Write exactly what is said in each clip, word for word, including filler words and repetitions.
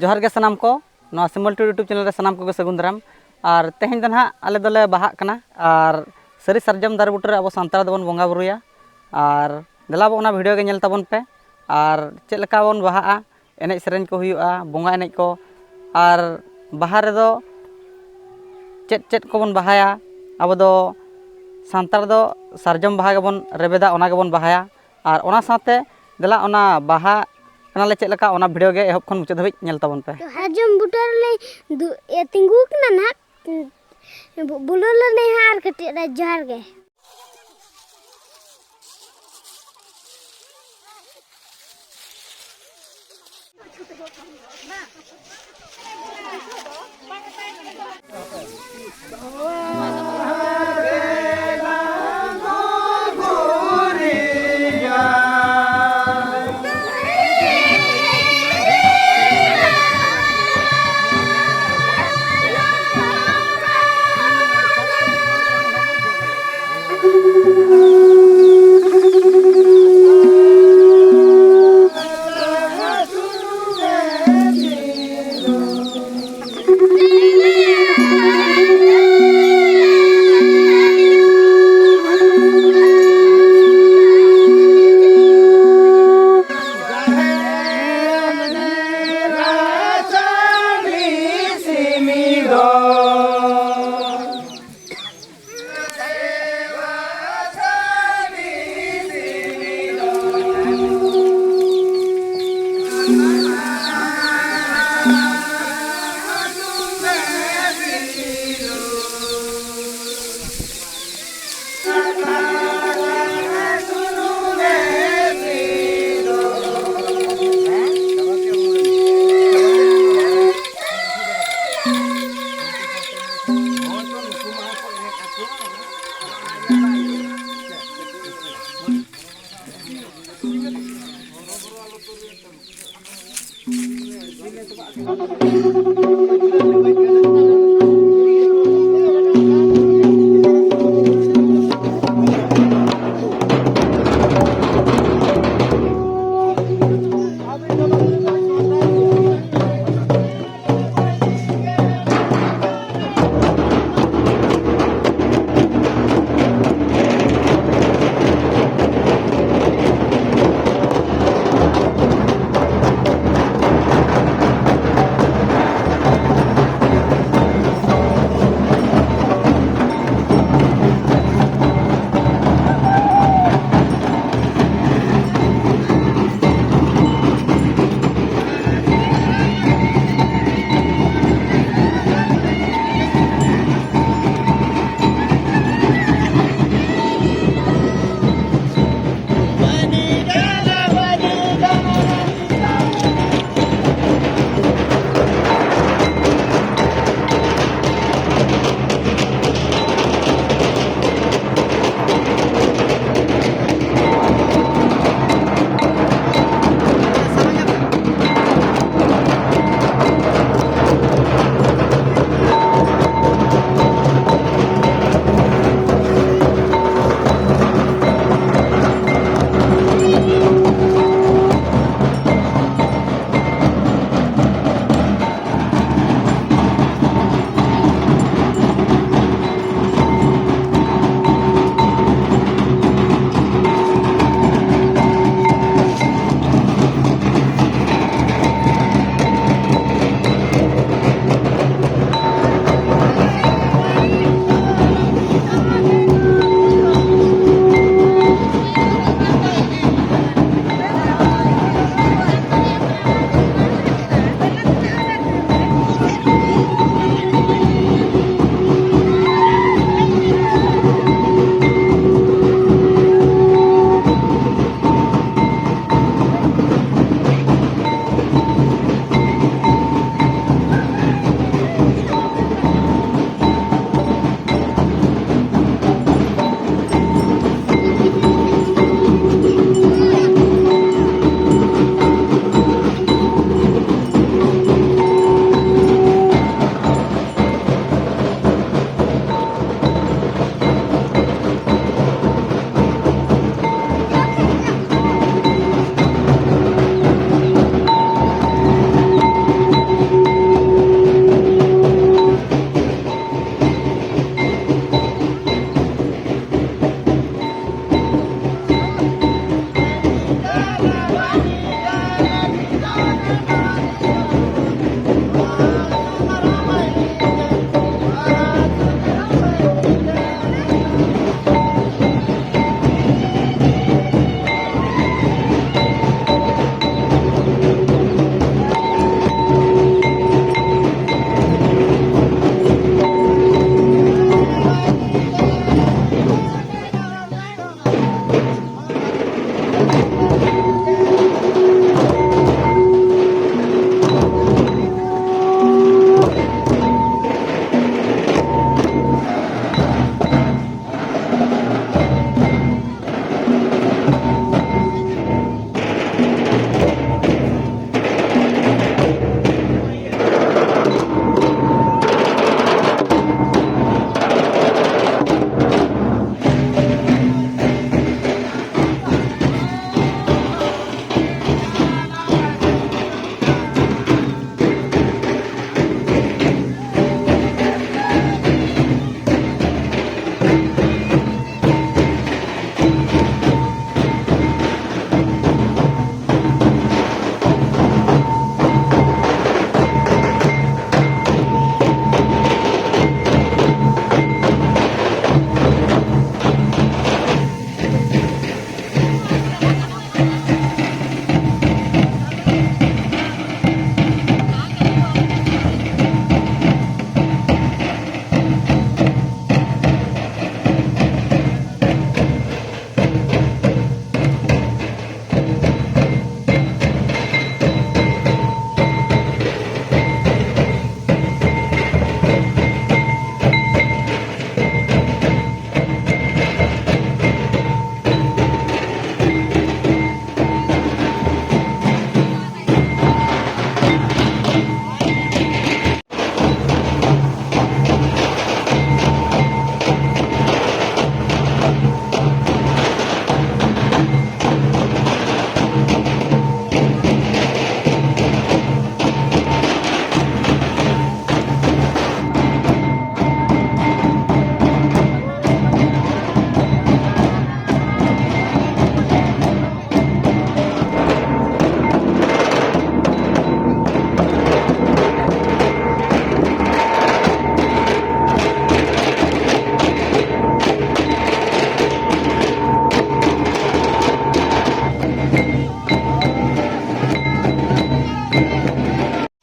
ᱡᱚᱦᱟᱨ ᱜᱮ ᱥᱟᱱᱟᱢ ᱠᱚ, ᱱᱚᱣᱟ ᱥᱤᱢᱚᱞ ᱴᱩᱰᱩ YouTube channel ᱨᱮ ᱥᱟᱱᱟᱢ ᱠᱚᱜᱮ ᱥᱟᱹᱜᱩᱱ ᱫᱟᱨᱟᱢ᱾ ᱟᱨ ᱛᱮᱦᱮᱧ ᱫᱚ ᱱᱟᱦᱟᱜ ᱟᱞᱮ ᱫᱚᱞᱮ ᱵᱟᱦᱟᱜ ᱠᱟᱱᱟ, ᱟᱨ ᱥᱟᱹᱨᱤ ᱥᱟᱨᱡᱚᱢ ᱫᱟᱨᱮ ᱵᱩᱴᱟᱹ ᱨᱮ ᱟᱵᱚ ᱥᱟᱱᱛᱟᱲ ᱫᱚᱵᱚᱱ ᱵᱚᱸᱜᱟ ᱵᱩᱨᱩᱭᱟ᱾ ᱟᱨ ᱫᱮᱞᱟ ᱵᱚ ᱚᱱᱟ video ᱜᱮ ᱧᱮᱞ ᱛᱟᱵᱚᱱ ᱯᱮ, ᱟᱨ ᱪᱮᱫ ᱞᱮᱠᱟ ᱵᱚᱱ ᱵᱟᱦᱟᱜᱼᱟ, ᱮᱱᱮᱡ ᱥᱮᱨᱮᱧ ᱠᱚ ᱦᱩᱭᱩᱜᱼᱟ, ᱵᱚᱸᱜᱟ ᱮᱱᱮᱡ ᱠᱚ, ᱟᱨ ᱵᱟᱦᱟ ᱨᱮᱫᱚ ᱪᱮᱫ ᱪᱮᱫ ᱠᱚᱵᱚᱱ ᱵᱟᱦᱟᱭᱟ᱾ ᱟᱵᱚ ᱫᱚ ᱥᱟᱱᱛᱟᱲ ᱫᱚ ᱥᱟᱨᱡᱚᱢ ᱵᱟᱦᱟ ᱜᱮᱵᱚᱱ ᱨᱮᱵᱮᱫᱟ, ᱚᱱᱟ ᱜᱮᱵᱚᱱ ᱵᱟᱦᱟᱭᱟ᱾ ᱟᱨ ᱚᱱᱟ ᱥᱟᱶᱛᱮ ᱫᱮᱞᱟ ᱚᱱᱟ ᱵᱟᱦᱟ ᱠᱟᱱᱟᱞᱮ ᱪᱮᱫ ᱞᱮᱠᱟ, ᱚᱱᱟ video ᱜᱮ ᱮᱦᱚᱵ ᱠᱷᱚᱱ ᱢᱩᱪᱟᱹᱫ ᱫᱷᱟᱹᱵᱤᱡ ᱧᱮᱞ ᱛᱟᱵᱚᱱ ᱯᱮ᱾ ᱥᱟᱨᱡᱚᱢ ᱵᱩᱴᱟᱹ ᱨᱮᱞᱮ ᱫᱩ-, ᱮ, ᱛᱤᱸᱜᱩ ᱠᱟᱱᱟ ᱱᱟᱦᱟᱜ᱾ ᱵᱩ-, ᱵᱩᱞᱟᱹᱣ ᱞᱮᱱᱟᱭ ᱦᱟᱸᱜ ᱟᱨ ᱠᱟᱹᱴᱤᱡ ᱨᱮ᱾ ᱡᱚᱦᱟᱨ ᱜᱮ᱾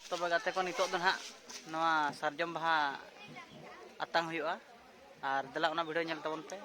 ᱛᱚᱵᱮ ᱜᱟᱛᱮ ᱠᱚ, ᱱᱤᱛᱚᱜ ᱫᱚ ᱱᱟᱦᱟᱜ ᱱᱚᱣᱟ ᱥᱟᱨᱡᱚᱢ ᱵᱟᱦᱟ ᱟᱛᱟᱝ ᱦᱩᱭᱩᱜᱼᱟ, ᱟᱨ ᱫᱮᱞᱟ ᱚᱱᱟ ᱵᱷᱤᱰᱤᱭᱳ ᱧᱮᱞ ᱛᱟᱵᱚᱱ ᱯᱮ᱾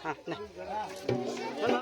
ᱦᱮᱸ, ᱱᱮ᱾